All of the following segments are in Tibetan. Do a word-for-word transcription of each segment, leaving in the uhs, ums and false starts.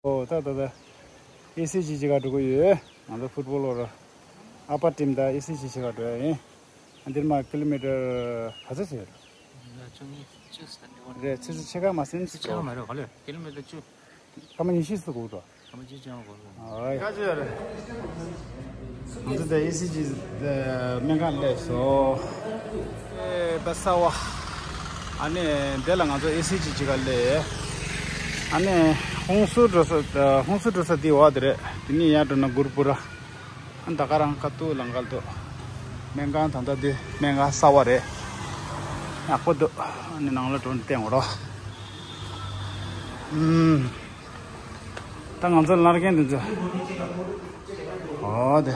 ཨོ་ད་ད་ད་ཨེ་སི་ཇི་ཅིག་ག་འགྲོ་གི་ཡོད། ང་ཚོ་ཕུཊ་བོལ་ལོར་ཨ་པ་ཊིམ་དང་ཨེ་སི་ཇི་ཅིག་ག་འགྲོ་ཡ་ཡིན། ཨ་འདིར་མ་ཀི་ལོ་མི་ཊར་ག་ཚོད་ཟེར། བཅུ་གཉིས་བཅུ་ཟེར་འདྲ་བོ་རེད། ཆུ་ཚོད་ཕྱེད་ཀ་མ་ཟིན་ཕྱེད་ཀ་མ་རེད། ག་ལོས་ཀི་ལོ་མི་ཊར་བཅུ། སྐར་མ་ཉི་ཤུ་ཙམ་འགོར་འགྲོ། ཨོའི། ཁ་ཅིག་རེད། ང་ཚོ་དེ་ཨེ་སི་ཇི་སྨན་ཁང་སླེབས་སོང་། ཨེ་པ་སྭ་བ། ཨ་ནི་དེ་ལ་ང་ཚོ་ཨེ་སི་ཇི་ཅིག་ག་སླེབས། ཨ་ནི་ཧུན་སུར་འགྲོ་ས། ཧུན་སུར་འགྲོ་ས་འདི་འོག་དེ་རེད། དེ་ནས་ཡར་འགྲོ་ན་གུར་པུ་ར། ཨ་ད་ག་རང་ཁ་ཐུག་ལམ་ཁ་ལ་འདུག་སྨན་ཁང་ད་ལྟ་འདི་སྨན་ཁང་གསར་པ་རེད། ཡག་པོ་འདུག་ཨ་ནི་ནང་ལ་འགྲོ་ནས་བསྟན་འོ་རོགས། ཨུམ། ད་ང་ཚོ་ལར་མཁན་འདི་ཚོ། ཨོ་དེ།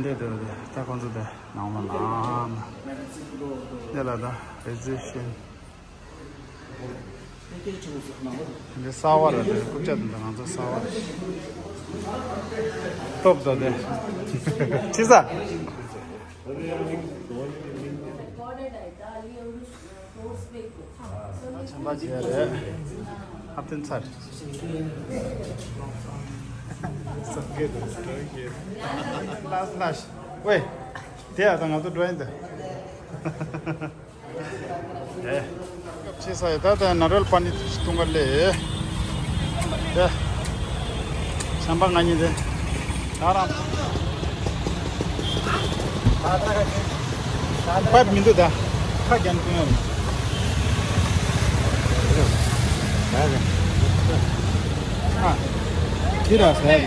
འདི་འདི་འདི་ད་ཁོང་ཚོ་དེ་ནང་ལ་ལངས་ན། འདི་ལ་ད་རི་སེབ་ཤན། འདི་གསར་པ་རེད། འདི་རྐུབ་ཀྱག་འདི་ང་ཚོ་གསར་པ་རེད། སྟོབས་དང་དེ། ཅི་ས། ཆམ་པ་བྱས་རེད། ཧབ་ཐོན་ཚར། སོག་གེ་དང་སྟོན་གེ། ལས་ལས། ཝེ། དེ་ཡ་ད་ང་ཚོ་འགྲོ་ཡིན་ད། ཨེ། ཅི་ས་ཡ་ད་ད་ན་རོལ་པ་ནི་ཐུ་ཞི་ཐུང་ག་ལེ། ཨེ། ཆམ་པ་ང་གཉིས་དེ། ད་རང་། པའིབ་མི་འདུག་ད། ཁ་རྒྱན་ཀུན་ཡོད། ཨ། འདི་ར་ཟེར།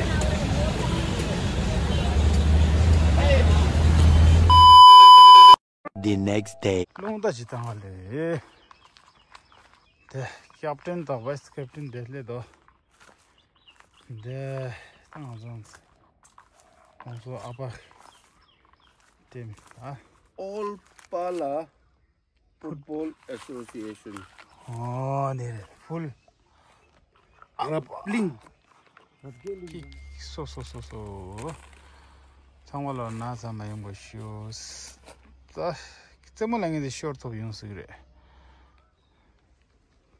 The next day. རླུང་རྟ་ཞིག་བཏང་བ་ལས། དེ་ཀེབ་ཏན་དང་ཝའིས་ཀེབ་ཏན་དེ་སླེབས་འདུག་དེ་ང་ཚོ་ང་ཚོ་ཨ་པ་ཊིམ་ཨ། All Pala Football Association. ཨོ་ནི་རེད། ཕུལ། ཨ་རབ་གླིང་། སོ་སོ་སོ་སོ། ཚང་མ་ལ་ན་ཚ་མ་ཡོང་པ་ཞུ། ད་རྩེད་མོ་ལ་ངས་དེ་ཤོར་ཐོབ་ཡོང་སྲིད་རེད།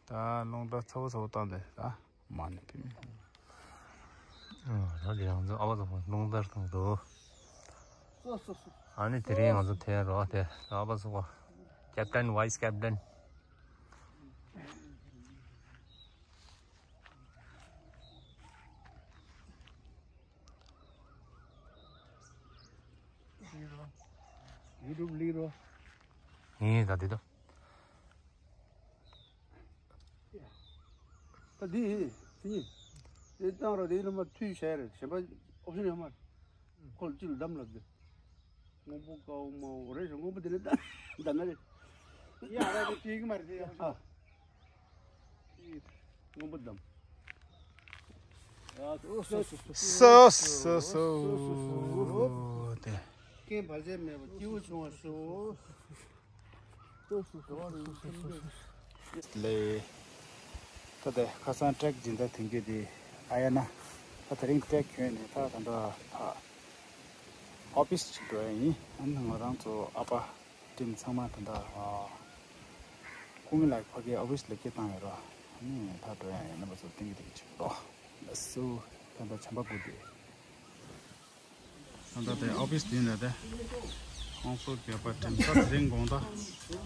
ད་རླུང་རྟ་ཚ་བོ་ཚ་བོ་བཏང་སྟེ་ད་མ་ནི་ཕིམ། ཨ་ད་དེ་ང་ཚོ་ཨ་བ་ཚོ་རླུང་རྟ་བཏང་འདུག་ཨ་ནི་དེ་རིང་ང་ཚོ་དེ་རོགས་དེ་ཨ་བ་ཚོ་ཀེབ་ཏན་ཝའིས་ཀེབ་ཏན། ཡུ་ཊུབ་ལིག་རོ། ཡིན་ད་དེ་ད། ད་འདི་ཡིན། དེ་ཡིན། དེ་བཏང་ར་དེ་ལ་མ་མཐུད་བྱས་རེད། གཞན་པ་ཨོབ་ཤན་ཡོད་མ་རེད། ཁོ་ལ་ཅི་ལ་བདམས་ལབ་དེ། སྔོན་པོ་དཀར་པོ་དམར་པོ་རེད་ཤག་སྔོན་པོ་དེ་ནས་ད་ད་ན་རེད། ཡ་ར་དེ་དེ་གི་མ་རེད་དེ། ཨ། སྔོན་པོ་བདམས། སོ་སོ་སོ། དེ། རྐྱེན་བར་ཆད་མེད་པར་སྐྱིད་པོ་བྱུང་བར་ཤོག་ལེ། ད་ལྟ་ཁ་སང་ཊེག་སྦྱིན་བདག་ཐོན་རྒྱུ་དེ་ཨ་ཡ་ན། ད་དེ་རིང་ཊེག་གྱོན་ནས་ད་ད་ལྟ་ཨོ་ཕིས་ཅིག་འགྲོ་ཡ་ཡིན། ཨ་ནི་ང་རང་ཚོ་ཨ་པ་ཊིམ་ཚང་མ་ད་ལྟ་ཁོང་གི་ལ་ཕ་གིའི་ཨོ་ཕིས་ལ་སྐད་བཏང་ཡོད་ར། ཨ་ནི་ད་འགྲོ་ཡ་ཡིན། རྣམ་པ་ཚོ་ཏིང་གི་ཏིང་གི་ཅིག་འགྲོ། ལགས་སོ། ད་ལྟ་བྱམས་པ་སྒུག་བསྡད། ད་ལྟ་དེ་ཨོ་ཕིས་དེ་ནས་དེ་ཁོང་ཚོ་རྒྱབ་པ་དྲན་ས་དེ་རིང་དགོང་དག་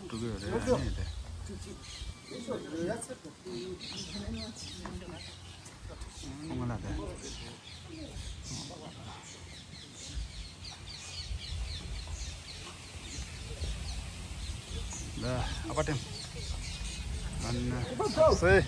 འགྲོ་གི་ཡོད་རེད། ཨ་ནི་དེ་ཁོང་ལ་དེ་ལ་ཨ་པ་ཊིམ་ཨ་ནི་སེ།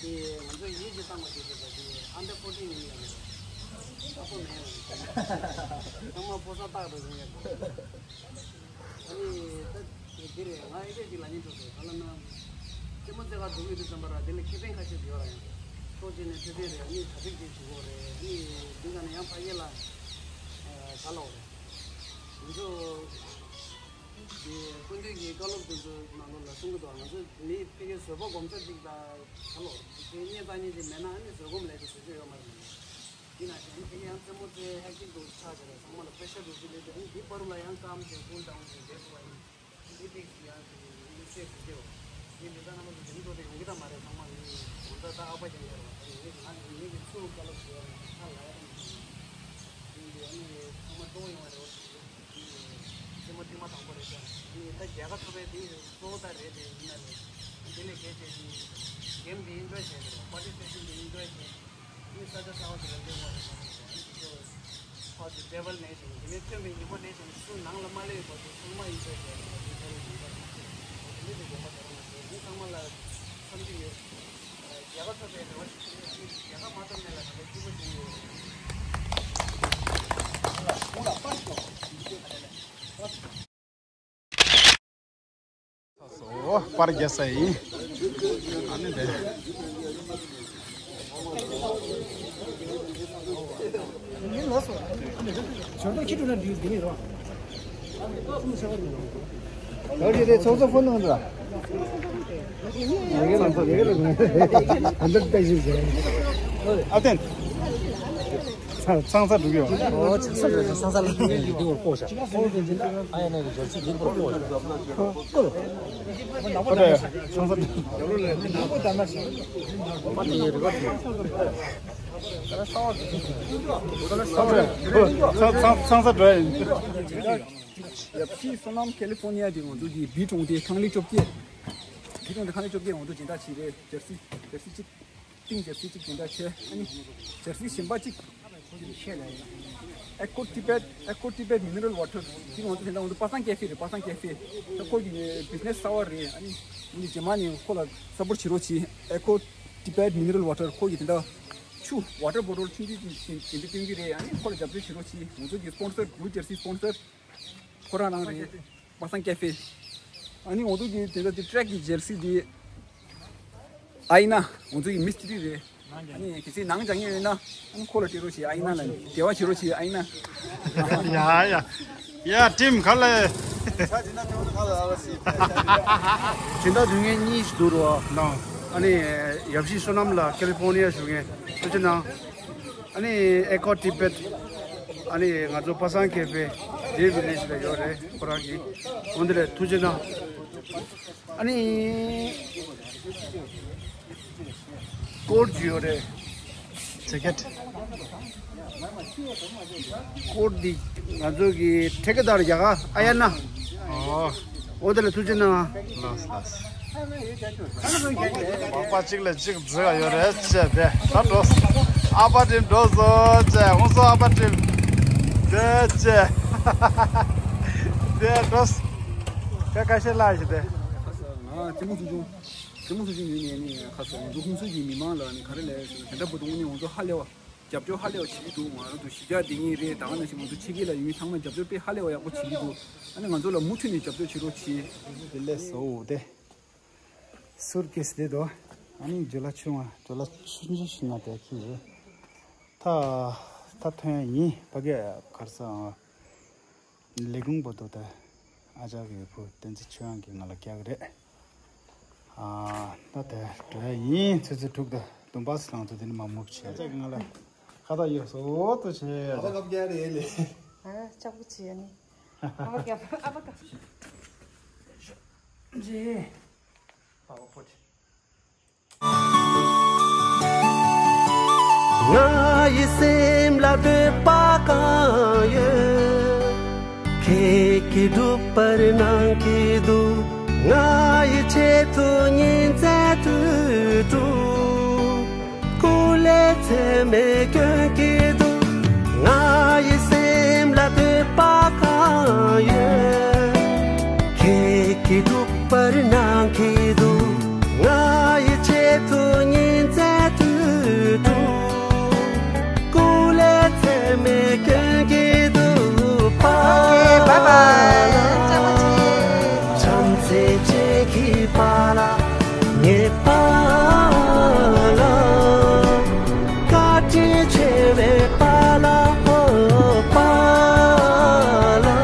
དེ་ང་ཚོ་ཡིད་ཀྱིས་བཏང་བ་ཞིག་བྱེད་པ་དེ་ཨན་ཌར་ཕོར་ཊིན་ཡིན་ཡང་མེད། ཨ་ཕོ་མེད་ཡང་མེད། ཚང་མ་ཕོ་གསར་རྟག་ཏུ་བཟུང་ཡག་གོ། ཨ་ནི་ད་འདི་རེད། ང་ཨེ་ཅེ་ཅིག་ལ་ཉན་ཐུབ་སོང་། ག་ལ་ན་རྩེད་མོ་རྩེ་གར་འགྲོ་གི་ཡོད་དུས་ཙམ་པ་ར་དེ་ལ་ཁེ་ཕན་ཁ་ཤས་ཡོད་ར། ཡང་ཕྱོགས་གཅིག་ནས་ཁེ་ཕན་རེད། ཨ་ནི་གྲ་སྒྲིག་ཅིག་བྱེད་དགོས་རེད། ཨ་ནི་འདི་ག་ནས་ཡང་ཕ་གི་ལ་ག་ལ་འོ་རེད། ང་ཚོ་དེ་སྐུ་མདུན་གྱི་བཀའ་སློབ་དེ་ཚོ་ནང་ལོགས་ལ་གསུང་གི་འདུག་ང་ཚོ་མི་ཕ་གིའི་བཟོད་པ་སྒོམ་ཚུལ་ཅིག་དང་། ད་ལོ་དེ་གཉེན་དང་གཉེན་ཅིག་མེད་ན་ཨ་ནི་བཟོད་སྒོམ་ལས་དེ་བཟོད་རྒྱུ་ཡོད་མ་རེད། དེ་ན་ཞིང་ཕ་གི་ཡང་རྩེད་མོ་རྩེ་ཧེག་ཊིག་ཏུ་ཆགས་བྱས་རེད། ཚང་མ་ལ་པེ་རེ་ཤར་འགྲོ་གི་རེད་དེ། ཨ་ནི་དེ་བར་ལ་ཡང་སྐམ་དེ་ཀུལ་ཌའུན་བྱས་བསྡད་དགོས་པ་ཡིན། དེ་ཏིག་ཡང་དེ་ཚེ་དེ་དེ་བ་དེ་མི་ཚང་རྣམ་པ་ཚོ་དེ་མི་འགྲོ་དེ་ཡོང་གི་ད་མ་རེད། ཚང་མ་ནི་ང་ཚོ་ད་ཨ་ཕ་རྒྱང་རེད་བ། ད་ཡིན་ནི་ང་ནི་ངེད་ཀྱི་ཚུར་བཀའ་སློབ་ཞུ་བ་ཡིན། ད་ལ་ཡ་ད་མི་ཚང་ཡིན་དེ། ཨ་ནི་ཚང་མ་སྤྲོ་ཡོང་བ་རེད་བ། ཐེངས་མ་ཐེངས་མ་དང་པོ་རེད་ཤག་ཨ་ནི་ད་མཇལ་ཁ་ཐོབ་པའི་དེ་གཙོ་བོ་ད་རེད། དེ་ཡིན་ན་ནི་དེ་ལས་གལ་ཆེ་དེ་གེམ་དེ་ཨེན་ཇོའི་བྱས་རེད་བ། པར་ཊི་སི་པེ་ཤན་དེ་ཨེན་ཇོའི་བྱས། ཨ་ནི་ས་ཆ་གསར་པ་དེ་ལ་སླེབས་པ་རེད། ཨ་ནི་དེ་ཚོ་ཕར་དུ་ཊེ་བལ་ནས་བྱུང་། དེ་ནས་ཐོན་པའི་ཉིན་མོ་ནས་བྱུང་། ཚུར་ནང་ལ་མ་སླེབས་བར་དུ་ཚང་མ་ཨེན་ཇོའི་བྱས་རེད་བ། དེ་ཚོ་རེད། དེ་ཚོ་དེ་ནས་དེ་དགོངས་པ་རྫོགས་མ་སོང་། ཨ་ནི་ཚང་མ་ལ་འཚམས་འདྲི་ཡོད། ཨོ། པར་རྒྱག་ས་ཡིན། ཨ་ནི་དེ། ཚོགས་གཙོ་ཕོན་གནང་འདུག་ཨ་བསྟན། ཚང་ཚང་སྒྲུབ་ཡོད། ཨོ། ཆགས་ས་རེད། ཚང་ས་ལ་འདི་བར་ཀོ་ཤ། ཨ་ཡ་ནས་ཀྱི་འབྱོར་ཚིག་འདི་བར་ཀོ་ཤ། ཚང་ས་སྒྲུབ། ཚང་ས་སྒྲུབ་ཡིན། ཡབ་གཞིས་བསོད་ནམས་ཀེ་ལི་ཧྥོར་ནི་ཡ་དེ་ང་ཚོ་གི་བི་གྲོང་སྡེ་ཁང་ལི་བཅོ་བརྒྱད། བི་གྲོང་སྡེ་ཁང་ལི་བཅོ་བརྒྱད་ང་ཚོ་སྦྱིན་བདག་བྱས་རེད། ཇར་སི། ཇར་སི་གཅིག་ཏིང་ཇར་སི་གཅིག་སྦྱིན་བདག་བྱས། ཨ་ནི་ཇར་སི་གཞན་པ་གཅིག་ཨེ་ཀོ་ཊི་བེཊ། ཨེ་ཀོ་ཊི་བེཊ་མི་ནི་རལ་ཝ་ཊར་དེ་ང་ཚོ་དེ་འདྲ་ང་ཚོ་པ་སངས་ཀེ་ཧྥེ་རེད། པ་སངས་ཀེ་ཧྥེ་ད་ཁོ་གི་བི་ཛི་ནེ་སི་གསར་པ་རེད། ཨ་ནི་ང་ཚོ་རྗེས་མ་ནས་ཁོ་ལ་སཔོར་ཊི་བྱེད་རོགས་གྱིས། ཨེ་ཀོ་ཊི་བེཊ་མི་ནི་རལ་ཝ་ཊར་ཁོ་གི་དེ་འདྲ་ཆུ་ཝ་ཊར་བོ་ཊལ་ཆུང་ཆུང་ཅིག་དེ་འདྲ་སྟོན་གྱི་རེད། ཨ་ནི་ཁོ་ལ་རྒྱབ་སྐྱོར་བྱེད་རོགས་གྱིས། ང་ཚོ་གི་སྤོན་སར་བྷུ་ལུ་ཇར་སི་སྤོན་སར་ཁོ་རང་རང་རེད། པ་སངས་ཀེ་ཧྥེ། ཨ་ནི་ང་ཚོ་གི་དེ་འདྲ་དེ་ཊྲེག་གི་ཇར་སི་དེ་ཨ་ཡིན་ན་ང་ཚོ་གི་མིས་ཏྲི་རེད། ཨ་ནི་གལ་སྲིད་ནང་སྦྱང་མཁན་ཡོད་ན་ཨ་ནི་ཁོ་ལ་སྤྲད་རོགས་བྱེད། ཨ་ཡིན་ན་ལ་འབྲེལ་བ་བྱེད་རོགས་བྱེད། ཨ་ཡིན་ན། ཡ་ཡ་ཡ། ཊིམ་ག་ལེ། སྦྱིན་བདག་དུས་ངན་གཉིས་ཤིག་འདུག་རོ། ནོ། ཨ་ནི་ཡབ་གཞིས་བསོད་ནམས་ལགས་ཀེ་ལི་ཕོར་ནི་ཡ་བཞུགས་མཁན། ཐུགས་རྗེ་གནང་། ཨ་ནི་ཨེ་ཀོ་ཊི་བེཊ། ཨ་ནི་ང་ཚོ་པ་སངས་ཀེ་ཕེ་ཌེ་ཝི་ལེཇ་ལ་ཡོད་རེད། ཁོ་རང་གི། འོ་འདི་ལ་ཐུགས་རྗེ་གནང་། ཨ་ནི། ཀོཌ་ཅིག་ཡོད་རེད། ཇེ་ཀེཊ། ཀོཌ་འདི་ང་ཚོ་གི་ཊི་ཀེ་དར་རྒྱ་གར་ཨ་ཡ་ན། ཨོ། འོ་དེ་ལ་ཐུགས་རྗེ་གནང་། ལགས་ལགས། པགས་པ་གཅིག་ལས་གཅིག་འཛིན་པ་ཡོད་རེད་ཅེས་དེ་ད་འགྲོ། ཨ་ཕ་ཊིམ་འགྲོ་སོང་ཅེས། ཧུན་སུར་ཨ་ཕ་ཊིམ་དེ་ཅེས་དེ་འགྲོ། ཁ་ཁ་ཤས་ལ་ཞིག་དེ། ང་ལྕེ་མོ་ཚོ་ཆུང་། ལྕེ་མོ་ཚོ་ཆུང་ཡིན་ནས་ནི་ཁ་སང་ང་ཚོ་ཧུན་སུར་གྱི་མི་མང་ལ་ནི་ག་རེ་ལབ་ཡ་ཟེར་ན། དེ་འདྲ་པོ་དུ་ནི་ང་ཚོ་ཧ་ལས་པ་རྒྱབ་སྐྱོར་ཧ་ལས་པ་བྱེད་ཀྱི་འདུག་ང་རང་ཚོ་གཞིས་ཆགས་འདི་ཉིད་རེད། ད་ག་ནང་བཞིན་ང་ཚོ་ཕྱི་རྒྱལ་ལ་ཡོད་མཁན་ཚང་མས་རྒྱབ་སྐྱོར་དཔེ་ཧ་ལས་པ་ཡག་པོ་བྱེད་ཀྱི་འདུག་ཨ་ནི་ང་ཚོ་ལ་མུ་མཐུད་ནས་རྒྱབ་སྐྱོར་བྱེད་རོགས་གྱིས། དེ་ལས་སོ་དེ་སུར་ཀེས་དེ་དོ། ཨ་ནི་ཇོ་ལ་ཆུང་བ་ཇོ་ལ་ཆུང་ཆུང་ཞིག་ན་དེ་ཁྱི་ཡོད། ད་ད་ཐོན་ཡིན་ཕ་གི་གར་ས། ལས་ཁུངས་པོ་དོ་ད་ཨ་ཅག་གི་བུ་བསྟན་འཛིན་ཆོས་དབྱངས་ཀྱིས་ང་ལ་བཀྱག་གི་རེད། ཨ་ད་དེ་འགྲོ་ཡ་ཡིན། ཆུ་ཚོད་དྲུག་དང་བདུན་པ་ཙམ་ལངས་ཚོ་དེ་ནི་མ་མུག་བྱས། ཨ་ཅག་གིས་ང་ལ་ཁ་བཏགས་ཡོད་སོ་ཏོ་བྱས། ཨ་ཕ་ཁབ་རྒྱག་རེད་ལེ། ཨ་ལྕགས་པོ་བྱས་ནི། ཨ་ཕ་རྒྱབ་ཨ་ཕ་ཁབ། ཇེ། ཨ་ཕ་ཕོ་ཆེ། ང་ཡི་སེམས་ལ་འདོད་པ་གང་ཡོད། ཁྱེད་ཀྱིས་སྒྲུབ་པར་གནང་གི་འདུག་ང་ཡི་ཆེད་དུ་ཉིན་མཚན་དུས་དྲུག་སྐུ་ལས་ཚད་མེད་སྐྱོན་གྱི་འདུག་ང་ཡི་སེམས་ལ་འདོད་པ་གང་ཡོད། ཁྱེད་ཀྱིས་སྒྲུབ་པར་གནང་གི་འདུག་ང་ཡི་ཆེད་དུ་ཉིན་མཚན་དུས་དྲུག་སྐུ་ལས་ཚད་མེད་སྐྱོན་གྱི་འདུག་ཨོ་ཁེ། བཱའི་བཱའི། ལྕགས་པོ་ཆེ། བྱམས་བརྩེ་ཅན་གྱི་པཱ་ལགས། ངའི་པཱ་ལགས། བཀའ་དྲིན་ཆེ་བའི་པཱ་ལགས། ཨོ་པཱ་ལགས།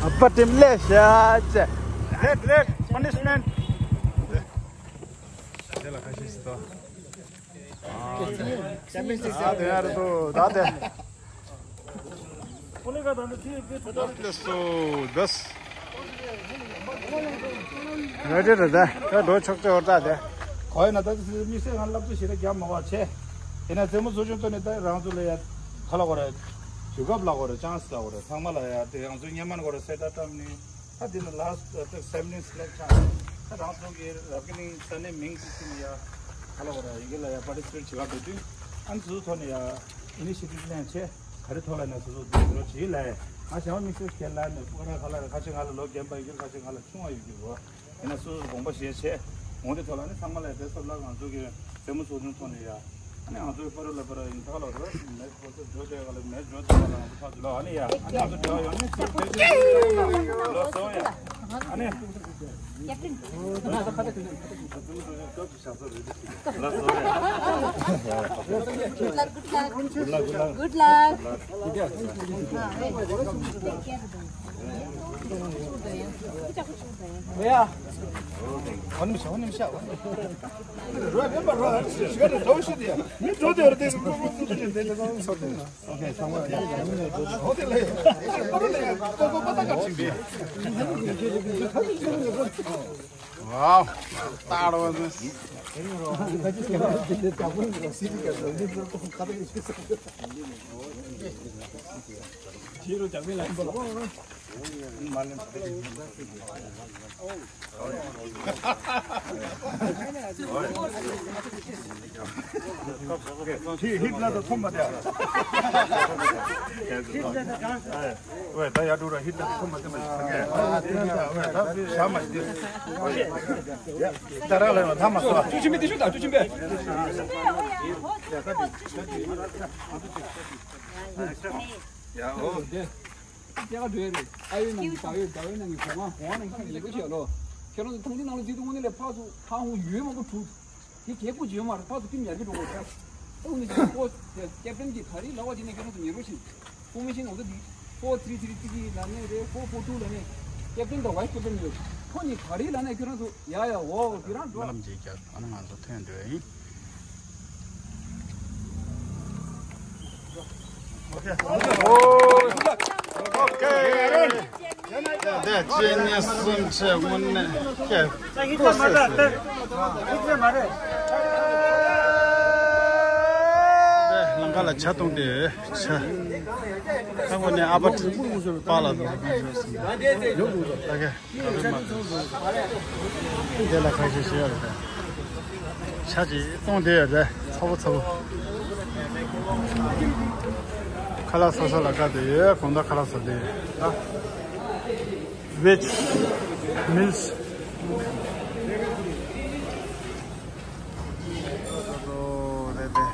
ཨ་ཕ་ཊིམ་ལས་ཤ་ཅེ། རེད་རེད། པ་ནི་ཤི་མེན་ཊི། དེ་ལ་ཁ་ཤས་ཤིག་ཏོ། ཨ་དེ་ཡར་དུ་ད་དེ། ལས་སོ་དེ། རེད་རེད་རེད། ད་འགྲོ་ཆོག་ཆོག་ད་དེ། གོ་ཡ་ན་ད་དེ་དམིགས་བསལ་ང་སློབ་གསོ་ཞེ་དྲག་རྒྱབ་མ་བ་ཆེ། དེ་ན་རྩེད་མོ་ཚོ་ཆུང་ཐོག་ནས་ད་རང་ཚོ་ལ་ཡ་ག་ལ་གོ་རེད། དུས་སྐབས་ལ་གོ་རེད། ཅན་སི་ལ་གོ་རེད། ཚང་མ་ལ་ཡ་དེ་རང་ཚོ་སྔོན་མ་གོ་རེད། སེ་ད་ཏམ་ནི། ད་འདི་ལ་ལཱ་སི་ཊི་སེ་བེན་ཊིན་སི་ལེབ་ཆགས། ད་རང་ཚོ་གི་རབ་དགེ་གླིང་ས་གནས་མིང་དེ་ཚོ་ནས་ཡ་ག་ལ་བ་ར་ཡི་གེ་ལ་ཡ་པར་ཊི་སི་པེཊ་བྱེད་ག་འགྲོ་དུས། ཨ་ནི་སོ་སོ་ཐོག་ནས་ཡ་ཨི་ནི་ཤི་ཊི་བྷ་ལེན་བྱས། ག་རེ་ཐོག་ལ་ན་སོ་སོ་འདུག་འགྲོ་བྱེད་ལ་ཡ། ང་གཞན་པ་དམིགས་བསལ་ཁས་ལ་ནས་སྤུ་ག་ར་ག་ལ་ར་ཁ་ཆེ་ང་ལ་ལོ་རྒན་པ་ཡི་གེ་ཁ་ཆེ་ང་ལ་ཆུང་བ་ཡོད་ཀྱི་རེད། ཡིན་ན་སོ་སོ་དགོངས་པ་བཞེས་བྱས། འོང་དེ་ཐོག་ལ་ནི་ཚང་མ་ལ་ཡ་བེ་སོ་ལ་ང་ཚོ་གི་རྩེད་མོ་ཚོགས་ཆུང་ཐོག་ནས་ཡ། ཨ་ནི་ང་ཚོའི་པ་རུ་ལ་པ་རུ་ཡིན་ད་ལོ་རོ་མེད་ཁོ་ཚོ་འགྲོ་དེ་ག་ལ་མེད་འགྲོ་དེ་ག་ལ་ང་ཚོ་ཕ་ཚོ་ལ་ཨ་ནི་ཡ་ཨ་ནི་ང་ཚོ་འགྲོ་ཡོང་ནི་ཚོ་དེ་ཚོ་ལོ་སོ་ཡ་ཨ་ནི། ལ་སོ་ཡ། Good luck, good luck. Good luck, good luck. Good luck, good luck. ཡ། ཨ་ནི་ཤ་ཨ་ནི་ཤ་ཨ་ནི། Wow. ཧིད་ལ་ད་ཐོམ་པ་དེ། ཝེ་ད་ཡ་འགྲོ་ར་ཧིད་ལ་ད་ཐོམ་པ་དེ་མ་ཞིག་ད་ཞག་མ་ཞིག་ད་ར་ལ་ཡོང་ཐ་མ་སོ། ཅུ་ཆེན་པོ་དེ་ཤོད་ད་ཅུ་ཆེན་པོ། ཡ་ཨོ། སྐྱེ་རྒ་འགྲོ་ཡ་རེད། ཨ་ཡོད་ནང་གི་ཟླ་ཡོད། ཟླ་ཡོད་ནང་གི་གོང་མ། གོང་མ་ནང་གི་ཁ་ཉེ་པོ་བྱས་ལོ། ཁྱེད་རང་ཚོ་ཐང་ཆེན་ནང་ལ་བརྩིས་དུས་དངོས་གནས་ལས་ཕར་ཚུར་ཕར་ཧུང་ཡོད་མང་པོ་འཁྲུག་དེ་གས་སྐུ་བྱོན་མ་རེད། ཕར་ཚུར་ཀིམ་ཡར་གི་འགྲོ་དགོས་ཆ། ཨོ་ནི་ཅི་ཁོ་ཀེབ་ཏན་གྱི་ག་རེ་ལབ་པ་དེ་ནས་ཁྱེད་རང་ཚོ་ཉེ་རུ་ཕྱིན། ཕོར་མེ་ཤིན་ང་ཚོ་འདི་ཕོར་ཐི་རི་ཐི་རི་ཙི་ཙི་ལབ་ནས་རེད། ཕོར་ཕོར་ཊུ་ལབ་ནས། ཀེབ་ཏན་དང་ཝའིས་ཀེབ་ཏན་ཡོད། ཁོ་གཉིས་ག་རེ་ལབ་ནས་ཁྱེད་རང་ཚོ་ཡ་ཡ་འོ་འོ་དེ་རང་འགྲོ། སྨོན་ལམ་བྱེད་རྒྱུ་ཨ་ནི་ང་ཚོ་ཐོན་འགྲོ་ཡིན། ཨོ་ཁེ། དེ་གཅིག་གཉིས་གསུམ་བཅས་དངོས་གནས་ཁྱེད་ཁོ་སེ་སེ། དེ་ལམ་ཁ་ལ་ཇ་བཏུང་དེ་ཇ། ཨ་ཁོ་ནས་ཨ་ཕ་པཱ་ལགས་དང་ཨ་ཕ་ཞོགས་སེ། ཨ་ཁེ། དེ་ལ་ཁ་ཤས་ཤིག་ཡོད་རེད། ཇ་ཅིག་བཏུང་དེ་ཡོད་རེད། ཚ་པོ་ཚ་པོ། ཁ་ལག་ཟ་ས་ལ་ཁ་དེ་ཡོད། གོང་ད་ཁ་ལག་ཟ་དེ་ཡོད། ད་ཝེཇ་མིལ་སི། རེད་དེ།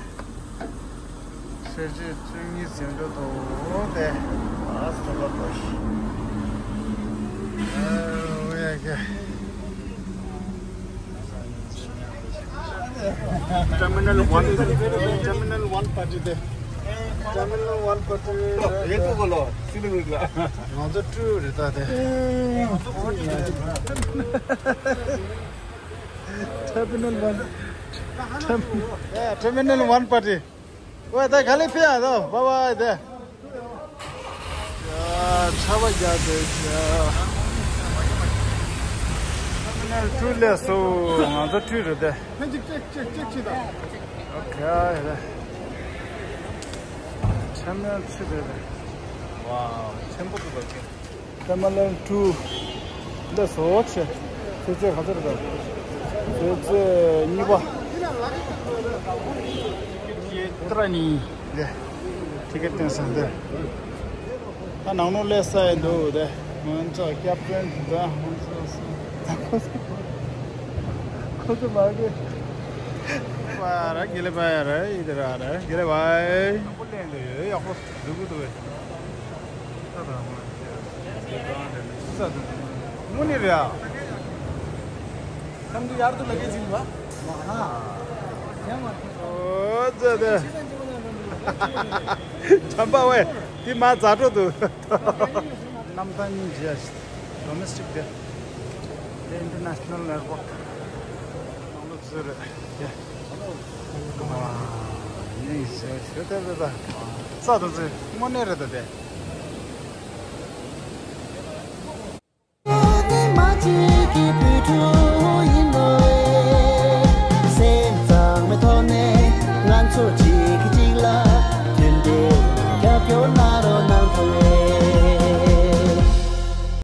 ཤེས་བྱེད་བཅུ་གཉིས་ཟིན་འགྲོ་ཐོག་དེ། ཨ་སི་ལ་པོ་ཤི། ཨ་ཝེ་གེ། Terminal one, terminal one party དེ། Terminal one party དེ། ཡེ་ཏོ་གོ་ལོ། སི་ལི་མི་ག་ང་ཚོ་ཀྲུའུ་རེད་ད་དེ། Terminal one. Term- yeah, terminal one party. ཝེ་ད་ག་ལེ་ཕི་ཡ་དོ། བ་བ་དེ། ཡ་ཆ་བ་རྒྱ་དེ་ཡ། Terminal two སླེབས་སོང་། ང་ཚོ་ཀྲུའུ་རེད་དེ། ཕན་ཅིག་ཅེག་ཅེག་ཅེག་ཅེག་དང་། ཨོ་ཁེ་ཡ་རེད། Terminal two རེད་དེ། ཝའོ་ཆེན་པོ་འདུག་པ་ཁྱེད། Terminal two སླེབས་སོང་ཆེ། ཚེས་བཅུ་ག་ཚོད་རེད་པ། ཚེས་བཅུ་གཉིས་པ། ཏི་ར་ནི་ལས་ཊི་ཀེ་ཊི་བཏོན་སོང་དེ། ད་ནང་ལོགས་སླེབས་ས་ཡི་འདུག་དེ། ང་ཚོ་ཀེབ་ཏན་དང་ཁོ་ཚོ་མ་གི། པ་ར་གི་ལེ་པ་ཡ་ར་ཡི་དེ་ར་ར་གི་ལེ་བ་ཡི། ཡག་པོ་ལེན་འདུག་ཡོད། ཡག་པོ་འདུག་གི་འདུག་བས། དངོས་གནས་རེད་ཨ། ཁམ་དུ་ཡར་དུ་ལ་གེ་ཟིན་པ། ཨོ་ཙེ་ཙེ། ཁྲམ་པ་ཝེ། དེ་མ་ཛ་འགྲོ་འདུག་གནམ་ཐང་གཉིས་བརྗེ་ཡ་ཞིག་ཌོ་མེ་སི་ཊིག་དེ། དེ་ཨིན་ཊར་ནེ་ཤ་ནལ་ཨེར་པོ་ཊི། ནང་ལོགས་ཚུར་རེད། ཡ། ཨ་ནི་ཞེ་ཞེ་དེ་རེད་ད། ས་དང་ཚེ་དངོས་གནས་རེད་ད་དེ།